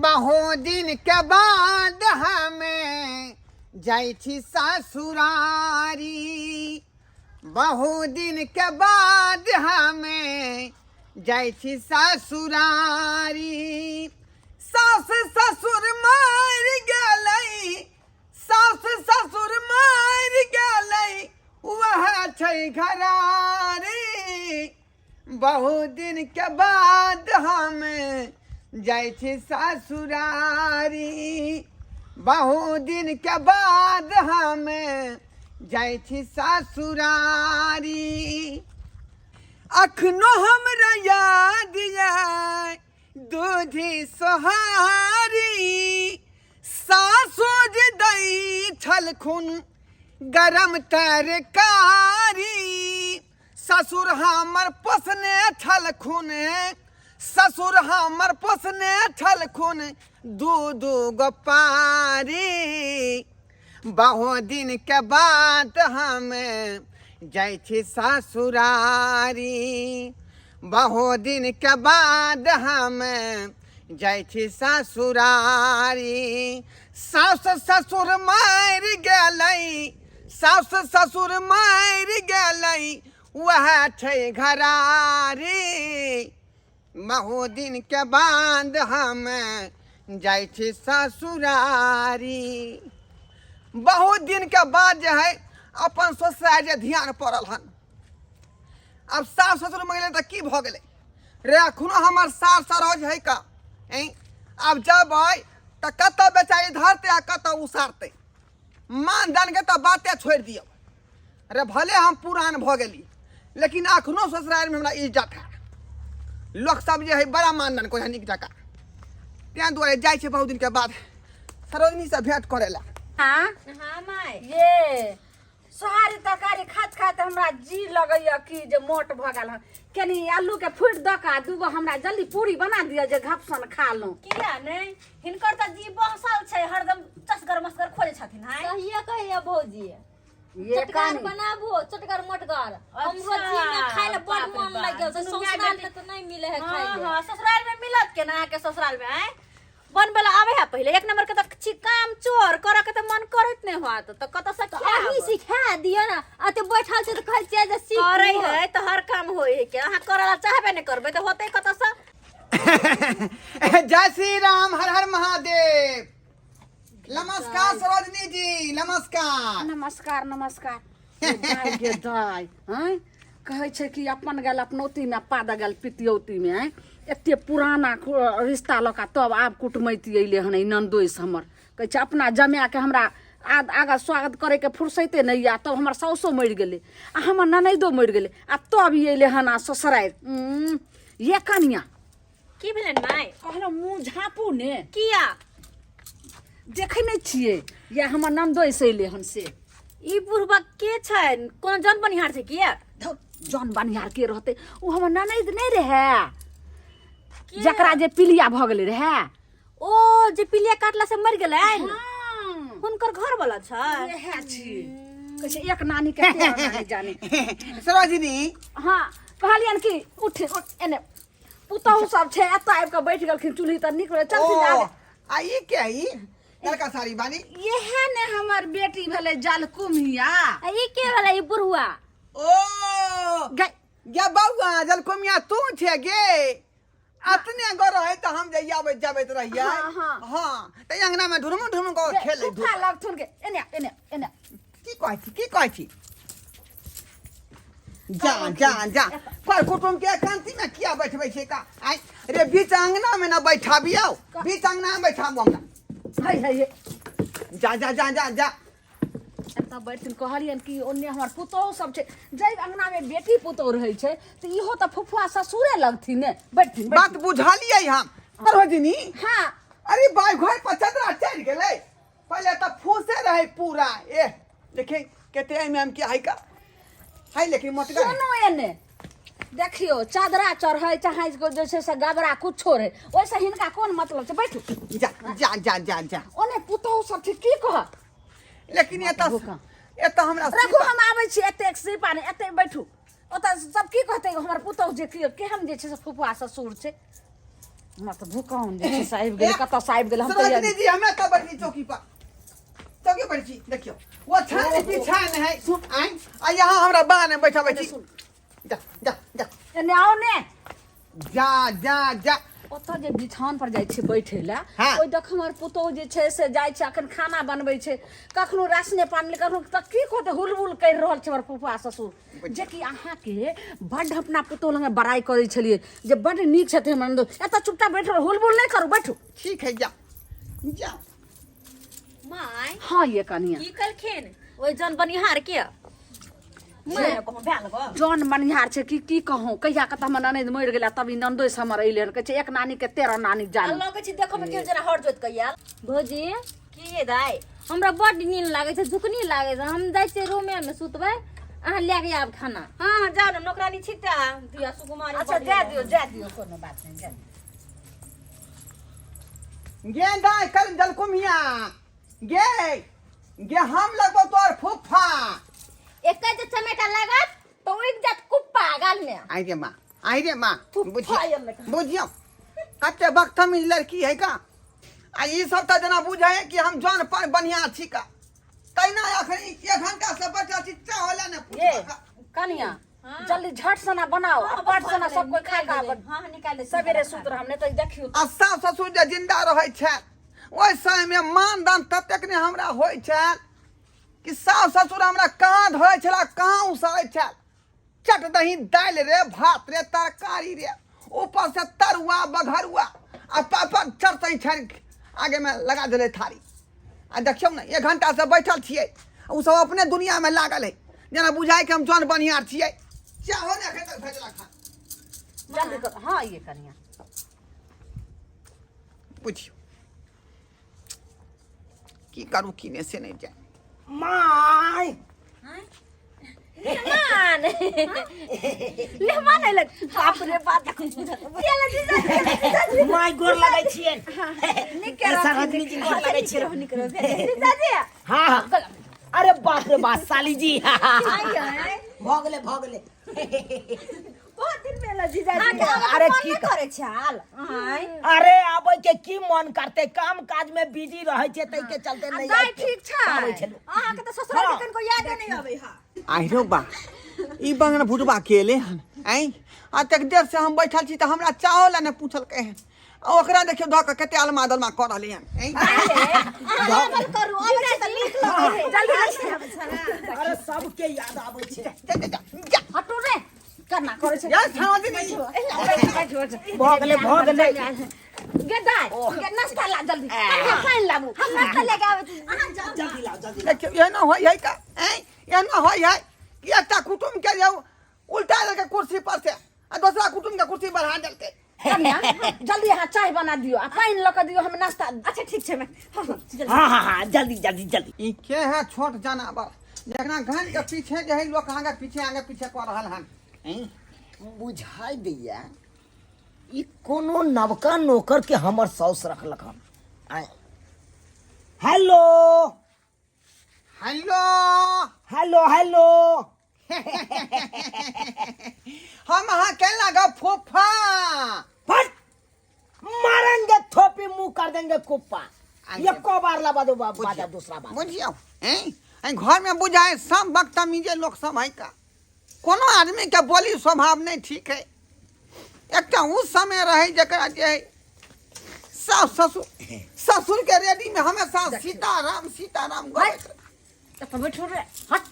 बहुत दिन के बाद हमें जाइ छी ससुरारी। बहुत दिन के बाद हमें जाइ छी ससुरारी। सास ससुर मरि गेलै, सास ससुर मरि गेलै, वएह छै घरारी। बहुत दिन के बाद हम जाइ छी ससुरारी। बहुत दिन के बाद हम जाइ छी ससुरारी। अखनो हमरा याद ये दूधी सोहारी, सासु जे दै छलखुन गरम तरकारी। ससुर हमर पोसने छलखुन, ससुर हमर पोसने छलखुन दू दू गो पारी। बहुत दिन के बाद हम जाइ छी ससुरारी। बहुत दिन के बाद हम जाइ छी ससुरारी। सास ससुर मरि गेलै, सास ससुर मरि गेलै, वएह छै घरारी। बहुत दिन के बाद हम जाइ छी ससुरारी। बहुत दिन के बाद जे है अपन ससुरार जे ध्यान पड़ल हन। आब सास ससुर मरि गेलै तऽ की भऽ गेलै रे, अखनो हमर सास सरोज है का ऐं? आब जेबै तऽ कतऽ बेचारी धरतै आ कतऽ उसारतै। मान दान के तऽ बाते छोड़ि दियौ रे, भले हम पुरान भऽ गेली लेकिन अखनो ससुरारिमे हमरा इज्जत है। लोक सब जे है बड़ा मान दान करै है नीक जकाँ, तें दुआरे जाइ छै बहुत दिनके बाद सरोजनीसँ भेंट करै लए। हाँ। हाँ माय। ये सोहारी तरकारी खात खात हमरा जी लगैया कि जे मोट भऽ गेल हन। कनी आलू के फूटि दऽ कऽ आ दूगो हमरा जल्दी पूरी बना दिअ जे घपसन खा लूँ। किया नहि, हिनकर तऽ जी बहसल छै, हरदम चसगर मसगर खोजै छथिन। हाय सहिए कहैया भौजी, ये चटकार कनी बनाबू, चटकार मटगर हमरो जी में खाय ले बड़ बाप रे मन बाप। लागि गेल छै। दुनू माय ससुराल बेटी- में तऽ नहि मिले है हाँ खाय ले। हाँ, ससुराल में मिलत केना अहाँके? ससुराल में आय बनबै लए आबै है पहिले एक नंबर के तऽ छी काम चोर, करऽ के तऽ मन करैत नहि होत तऽ कतऽ से तऽ अहीं खायब? सिखा दिअ ने, अते बैठल छै तऽ कहै छियै जे सीखू। करै है तऽ हर काम होइ है के, अहाँ करऽ लए चाहबे नहि करबै तऽ होतै कतऽ से? जय श्री राम, हर हर महादेव। नमस्कार सरोजनी जी, नमस्कार। नमस्कार नमस्कार। ये दाय गे दाय, हँ कहै छै कि अपन गेल अपनौतीमे पाद गेल पितियौतीमे। आँय एते पुराना रिश्ता लऽ कऽ तब आब कुटमैती अयलै हन ई ननदोइस हमर। कहै छै अपना जमाएके हमरा आगाँ स्वागत करैके फुर्सैते नहि यऽ, तब हमर साउसो मरि गेलै आ हमर ननैदो मरि गेलै आ तब ई अयलै हन आ ससुरारि। ये कनिया की भेलनि माय? कहलहुँ मुँह झाँपू ने। किया? देखै नहि छियै या हमर ननदोइस अयलै हन से। ई बुढ़बा के छै? कोनो जन बनिहार छै किया? धौ, जन बनिहार के रहतै, ओ हमर ननैद नहि रहै के? जकरा जे पीलिया भऽ गेलै रहै। ओ जे पीलिया काटला से मरि गेलै, हाँ। हुनकर घर वाला छै। इएह छी, कहै छै एक नानी के तेरह नानी जाने। सरोजिनी। हाँ कहलियनि कि उठ उठ, एने पुतहु सब छै, एतऽ आबि कऽ बैठ गेलखिन चूल्ही तर, नीक भेलै, चलथिन ओ, आगे। आ ई के है ई लड़का साड़ी बानी? इएह ने हमर बेटी भेलै जलकुम्हिया। आ ई के भेलै ई बुढ़ुआ? ओ गै गे बौआ जलकुम्हिया तू छे गे? अतने गो रहे तऽ हम जे आबैत जाबैत रहियै। हाँ, हाँ। हाँ तऽ अंगना में ढुरमु ढुरमु कऽ खेलै फूफा लगथुन गे, एने एने एने। की कहै छी, की कहै छी? जा जा जा, पर कुटुम के एकांती में किया बैठबै छै का? आइ रे बीच अंगना में ना बैठाबियौ, बीच अंगना में बैठाबू हमरा। है है है। जा जा जा जा जा। एतऽ बैठथिन। कहलियनि कि ओन्ने हमर पुतोहु सब छै, जाहि अंगना में बेटी पुतोहु रहै छै तऽ इहो तऽ फुफुआ ससुरे लगथिन ने। बैठथिन, बात बैठथिन। बुझलियै हम सरोजिनी। हाँ। अरे बाई घर पर चदरा चढ़ि गेलै, पहिले तऽ फूसे रहै पूरा। ए देखे कते एहिमे हम के है का है, लेकिन मोटगर है। सुनू एने देखियो, चादरा चढ़ै चाहे जे छै से गबरा कुछो रहै, ओहिसँ हिनका कोन मतलब छै? बैठू। जा जा जा जा जा। ओने पुतोहु सब छै, की कहत? लेकिन एतऽ भूखा। एतऽ हमरा रखू, हम आबै छी। एतेक सिपा नहि, एते बैठू। ओतऽ सब की कहतै हमर पुतोहु जे केहन जे छै से फुफुआ ससुर छै। हमरा तऽ भूकम्प जे छै से आबि गेलै, कतऽ से आबि गेलै हम तऽ सरोजनी जी, हमरा कब बैठी चौकी पर, चौकी पर छी। देखियो वो छान पीछा नहीं है आइ आ यहाँ हमरा बान में बैठा बैठी। जा जा जा, एने आउ ने। जा जा जा। ओतऽ जे बिछान पर जाइ छै बैठे लए, हाँ। ओहि देख हमर पुतोहु जे छै से जाइ छै, अखन खाना बनबै छै, कखनो राशने पानी ले, कखनो तऽ की कहतै, हुलबुल करि रहल छै हमर फुफा ससुर, जेकि अहाँके बड्ड अपना पुतोहु लग बड़ाइ करै छलियै जे बड्ड नीक छथिन हमर ननदो। एतऽ चुपचाप बैठ रहू, हुलबुल नहि करू, बैठू। ठीक है, जा जा। माय। हाँ ये कनिया। की कहलखिन ओहि जन बनिहार के? माय कहूँ भेल गो जन बनिहार छै कि की कहूँ, कहिया कतऽ हमर ननैद मरि गेला तब ई ननदोइस हमर अयलै हन। कहै छै एक नानी के 13 नानी जानी। लगै छै देखो में केहन जेना हर जोत के आयल। भौजी। की ये दाइ? हमरा बड्ड नींद लागै छै, झुकनी लागै छै, हम जाइ छियै रूमे मे सुतबै, अहाँ लए के आयब खाना। हाँ जाओ ने, नौकरानी छिटा दिया सुकुमारी। अच्छा बड्ड जाय दियौ, जाय दियौ, कोनो बात नहि, जाय दियौ। गे दाइ कर जलकुमिया गे गे, हम लगबो तोर फुफा। एके जे चमेटा लागत तऽ उगि जायत कुप्पा गाल मे। आई रे माँ, आई रे माँ। फुफा। बुझियो आयल ने। बुझियो कते बदतमीज लड़की है का। आ ई सब तऽ जेना बुझे है कि हम जान पर बढ़िया छी का, तैना अखन एक घंटा से बच्चा छी चाहला ने। ये कनिया, जल्दी झट सना बनाओ आ पट सना सब कोई खा के आबत। हाँ निकाल दे। सवेरे सुत रहम नहि तऽ देखियौ। आ सास ससुर जे जिंदा रहै छै ओहि समय में मान दान ततेक ने हमरा होइ छल कि सास ससुर हमरा कहाँ धरै छला, कहाँ उसारै छल। चट दही दालि रे, भात रे, तरकारी रे, ऊपर से तरुआ बघरुआ आ पापड़ चट दही छानि आगे में लगा देले थारी। आ देखियौ ने, एक घंटा से बैठल छियै, ओ सब अपने दुनिया में लागल है, जेना बुझाइ कि हम जन बनिहार छियै। चाहो ने एखन तक भेजलक हन। जल्दी करू। हाँ ये कनिया। बुझियौ की करू की नहि से नहि जाय। My मेहमान मेहमान अयलै, बाप रे बाप, देखो my, गोर लगै छियनि। नीक रहू। सरोजनी जी, गोर लगै छियनि। नीक रहू जीजाजी। हाँ हाँ, अरे बाप रे बाप, साली जी भऽ गेलै, भऽ गेलै। बहुत दिन भेल जीजाजी। अरे अरे की की करै छाल? आँय? अरे आबै के की मन करते, काम काज में बिजी रहै छै, ताहि के चलते आ नहि दाइ आबि ठीक छै? पाबै छलहुँ। अहाँके तऽ ससुराल के हाँ। कनिको यादे नहि अबै हा। आहिरो बा, ई बंगन भुटबा के एले हन? आँय, एतेक देर से हम बैठल छी तऽ हमरा चाहो ला नहि पूछलकै हन, आ ओकरा देखियौ धऽ कऽ कते अलमा दलमा कऽ रहलै हन। आँय? अहाँ आबल करू, अबै छै तऽ नीक लगै है। जल्दी जल्दी। अरे सबके याद आबै छै। जा जा जा जा। हटू रे, केना करै छै। या सरोजनी जी। बैठू, बैठू, बैठू। भऽ गेलै, भऽ गेलै। गे दाइ गे, नाश्ता ला जल्दी, कनिया पानि लाबू। हम नाश्ता लए के आबै छी, अहाँ जाउ। जल्दी लाओ, जल्दी। देखियौ एना होइ है का? आँय, एना होइ है कि एकटा कुटुम्ब के जे उल्टा देलकै कुर्सी पर से आ दोसरा कुटुम्ब के कुर्सी बढ़ा देलकै। कनिया जल्दी अहाँ चाय बना दियौ आ पानि लऽ कऽ दियौ, हम नाश्ता। अच्छा ठीक छै मैं, हाँ हाँ जल्दी। हाँ हाँ हाँ, जल्दी जल्दी जल्दी। ई के है छोट जानवर जखना घन के पीछे जे है लोग आगे पीछे आगे पीछे कऽ रहल हन? आँय? बुझाइ दैया ई कोनो नवका नौकर के हमर साउस रखलक हन। आँय। हेलो। हेलो। Hello hello. हम अहाँ के लागब फूफा। फट मारेंगे थोपी, मुंह कर देंगे कुप्पा। आइए। एको बार लबा दो बाजा दूसरा बार। बुझियौ हैं, एहि घर में बुझाए सब बदतमीजे लोक सब है का, कोनो आदमी के बोली स्वभाव नहीं ठीक है। एकटा उ समय रहे जकरा जे है सास ससुर, ससुर के रेडी में हमेशा सीताराम सीताराम गबैत रहे। तऽ बैठू रे, हट।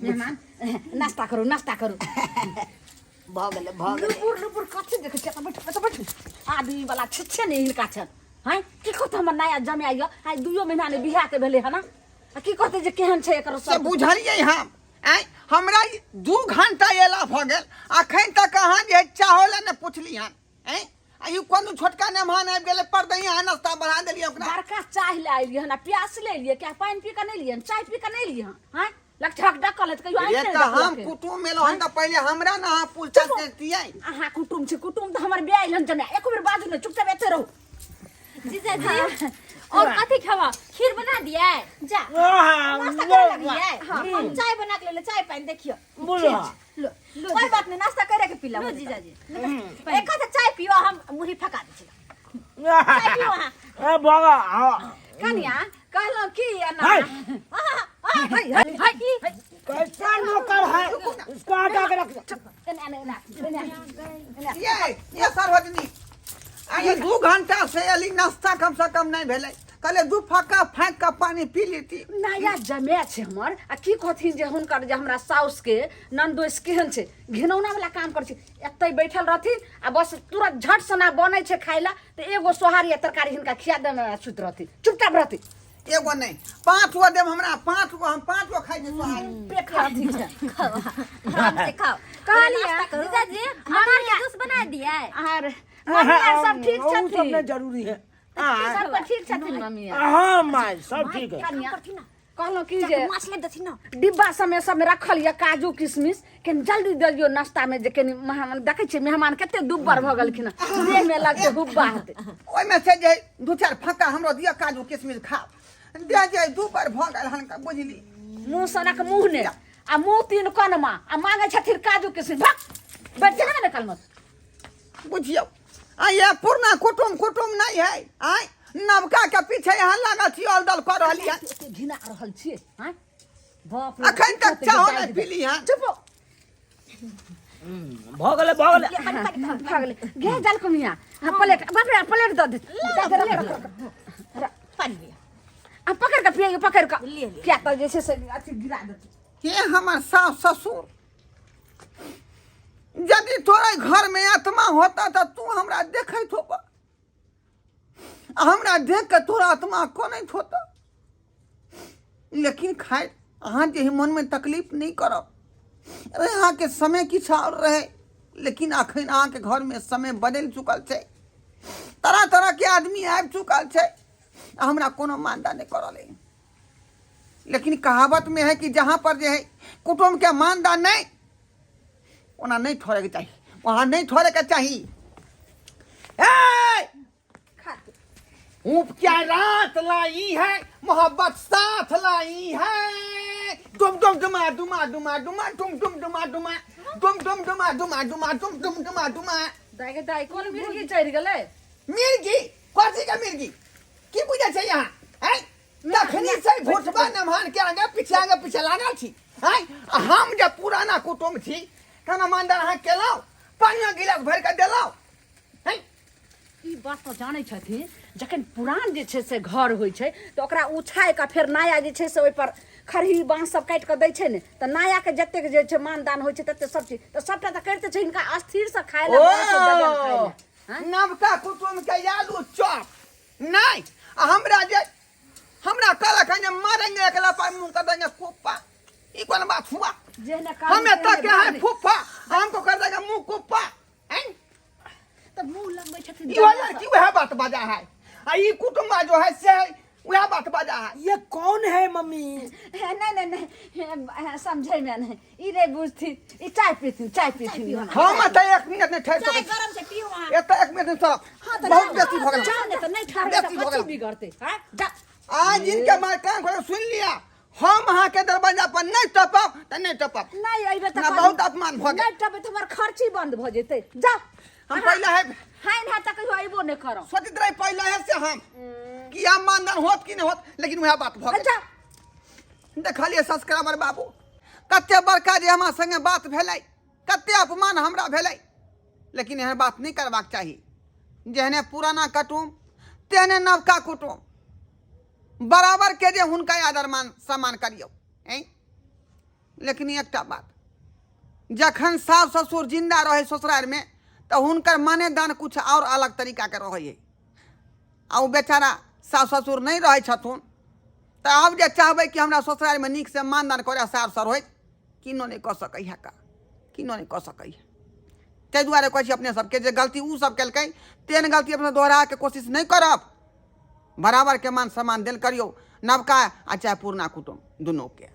मेहमान, नाश्ता करू, नाश्ता करू। भऽ गेलै, भऽ गेलै। लुपुर लुपुर कथी देखै छियै? एतऽ बैठू, एतऽ बैठू। आदमी वाला छिच्छे नहि हिनका छनि। हैं, की कहतै हमर नया जमाइ यऽ, आइ दुइयो महीना नहि बियाहके भेलै हन, आ की कहतै जे केहन छै एकर से सब। बुझलियै हम? आँय, हमरा 2 घंटा एला भऽ गेल, अखन तक अहाँ जे चाहो लए नहि पुछली हन। आँय, आ ई कोनो छोटका मेहमान आबि गेलै पर दही अहाँ नाश्ता बढ़ा देलियै ओकरा। बड़का चाय लए एलियै हन आ प्यास ले एलियै क्या? पानि पी कऽ नहि एलियै हन, चाय पी कऽ नहि एलियै हन? हैं, लक्षक डकल है तऽ कहियो रे आँखि नहि तऽ हम डकलकै। कुटुम्ब एलहुँ हन तऽ पहिले हमरा ने अहाँ पूछताछ करितियै। अहाँ कुटुम्ब छी? कुटुम्ब तऽ हमर बियाह एल हन जमाइ। एको बेर बाजू नहि, चुपचाप एते रहू। जीजाजी, और कथी खेबा? खीर बना दिए जा। आहा, नाश्ता करे लगिए। हम चाय बना के लेले, चाय पानि देखियो। बोलो। लो। कोई बात नहीं, नाश्ता करे के पी लो जीजाजी। एक हाथ चाय पियो, हम मुरही फका दै छी। चाय पियो अहाँ। ए बाबा, हाँ। कनिया कहलहुँ की एना हाय। हाय हाय हाय। कैसा नौकर है, इसको हटा के रख। एना एना एना एना। ये सार्वजनिक आइ 2 घंटा से अली, नाश्ता कम से कम नहीं भेलै। कहले 2 फक्का फाँकि कऽ पानी पी लेती। नया जमे छै हमर, आ की कहथिन जे हुनकर जे हमरा साउस के ननदोस केहन छै, घिनौना वाला काम करै छै। एतै बैठल रहथिन आ बस तुरंत झट सना बनै छै खाय ला तऽ एगो सोहारी आ तरकारी हिनका खिया देमे आ सुति रहथिन, चुपचाप रहथिन। एगो नहीं, 5 गो देब हमरा, 5 गो, हम 5 गो खाइ छी सोहारी। पेट खाथिन छै। खाओ, आराम से खाओ। कहलियै नाश्ता करू। जीजाजी, अनार के जूस बना दियै। आर मम्मी आर सब ठीक वो सब छथिन? नहीं जरूरी है। सब ठीक छथिन मम्मी आर? हाँ माय, सब ठीक है। कनिया करथिन ना। कहलहुँ की जे माछ ले देथिन ना। डिब्बा सबमे सबमे रखल यऽ काजू किशमिश, कनि जल्दी दऽ दियौ नाश्ता में, जे कनि मेहमान देखै छियै, मेहमान कते दुब्बर भऽ गेलखिन हँ, देह में लगतै हुब्बा हेतै। ओहिमे से जे 2-4 फक्का हमरो दिअ, काजू किशमिश खाब दे, जे 2 बार भऽ गेल हन, बुझली? मुँह सनक मुँह ने आ मुँह तीन कनमा आ मांगै छथिन काजू किशमिश। भक, बैठ जा ने कलमत। बुझियौ, आ ये पुरना कुटुम कुटुम नहीं है, आय नवका के पीछे यहाँ लागल छी, अल दल कऽ रहली हन। एते घिना रहल छियै आँय, बाप रे। अखन तक की चाहो कहतै नहि जे पीली हन। चुप हो। भऽ गेलै, भऽ गेलै। भऽ गेलै। घे जल कुमिया, हाँ प्लेट, बाप रे, प्लेट दऽ दे, दऽ दे, रख, रख, रख। पानी लिअ। आ पकड़ कऽ पियै, पकड़ कऽ। लिअ, लिअ। किया तऽ जे छै से अथी गिरा देतै। के हमर सास ससुर, यदि तोरा घर में आत्मा होता तऽ तू हमरा देखैत होबा, आ हमरा देख के तोरा आत्मा कनैत होता। लेकिन खैर, अहाँ जे मन में तकलीफ नहीं करब। अरे अहाँके समय किछु आओर रहे, लेकिन अखन अहाँके घर में समय बदलि चुकल छै, तरह तरह के आदमी आबि चुकल छै, आ हमरा कोनो मानदान नहि करल है। लेकिन कहावत में है कि जहाँ पर जे है कुटुम्ब के मानदान नहीं, ओना नहीं छोड़े के चाही, वहाँ नहीं छोड़े के चाही। ए! ऊप क्या रात लाई है, मोहब्बत साथ लाई है। डुम डुम डुमा डुमा डुमा डुमा डुम डुम डुमा डुमा डुम डुम डुमा डुमा डुमा डुम डुम डुमा डुमा। दाइ गे दाइ, कोन मिर्गी चढ़ि गेलै? मिर्गी कथी के मिर्गी? की बुझै छै यहाँ हैं? तखनी से भुटबा नमहान के आगे पीछे लागल छी हैं? आ हम जे पुराना कुटुम्ब छी तहन मानदान अहाँ केलहुँ, पानियो गिलास भरि कऽ देलहुँ हैं? ई बात तऽ जानै छथिन, जखन पुरान जे छै से घर होइ छै तऽ ओकरा उछाइ कऽ फेर नया जे छै से ओहिपर खरही बाँस सब काटि कऽ दै छै ने, तऽ नयाके जतेक जे छै मानदान होइ छै ततेक सब चीज तऽ सबटा तऽ करिते छै। हिनका अस्थिरसँ खाय लए बड़ छै जगह खाय लए। ओ नवका कुटुम्ब के आलू चॉप नहीं, आ हमरा जे हमरा कहलक हन जे मारेंगे एकला पर मुंह कर देंगे कुप्पा, ई कोन बात हुआ? जेहने काम हम एतऽ के तेहने है फुफा, हमको कर देंगे मुंह कुप्पा हैं? तऽ मुँह लगबै छथिन। इहो लड़की वह बात बजा है, आ ई कुटुम्बा जो है से वह बात बजा है। ये कौन है मम्मी? नहीं नहीं नहीं, समझे में नहीं, ई नहीं बुझथिन। ई चाय पीथिन, चाय पीथिन। हम तऽ 1 मिनट नहि ठहरि चाय सकै छी। गरम छै, पियू अहाँ। एतऽ 1 मिनट नहि ठहरब, बहुत बेसी भऽ गेल। जाओ ने तऽ नहि ठहरबै बेसी तऽ भऽ कथी गेल। बिगड़तै? आँय, जा। आज इनके मार कान खोल सुन लिया, हम अहाँ के दरवाजा पर नहीं टपब तऽ नहीं टपब। नहीं अइबे तऽ ना, बहुत अपमान भऽ गेल। नहीं टपबै तऽ हमर खर्ची बंद भऽ जेतै। जा। हम पहिले है हाइन है तऽ कहियो अइबो नहि करब। सोचैत रही पहिले है से हम कि आब मानदान होत कि नहीं होत, लेकिन वएह बात भऽ गेल। जा। देखलियै सब्सक्राइबर बाबू, कते बड़का जे हमरा संगे बात भेलै, कते अपमान हमरा भेलै, लेकिन एहन बात नहि करबाक चाही। जेहने पुराना कुटुम्ब तेहने नवका कुटुम्ब बराबर के जे हुनका आदर मान सम्मान करियौ हैं। लेकिन एकटा बात, जखन सास ससुर जिंदा रहै ससुरारिमे तऽ हुनकर माने दान कुछ और अलग तरीकाके रहै है, आ ओ बेचारा सास ससुर नहि रहै छथुन तऽ आब जे चाहबै कि हमरा ससुरारिमे नीकसँ मानदान करै सास ससुर होइत, किनो नहि कऽ सकै है का, किनो नहि कऽ सकै है। ताहि दुआरे कहै छी अपने सबके जे गलती ओ सब केलकै तेहन गलती अपने दोहराके कोशिश नहि करब, बराबरके मान सम्मान देल करियौ नवका आ चाहे पुरना कुटुम्ब दुनूके।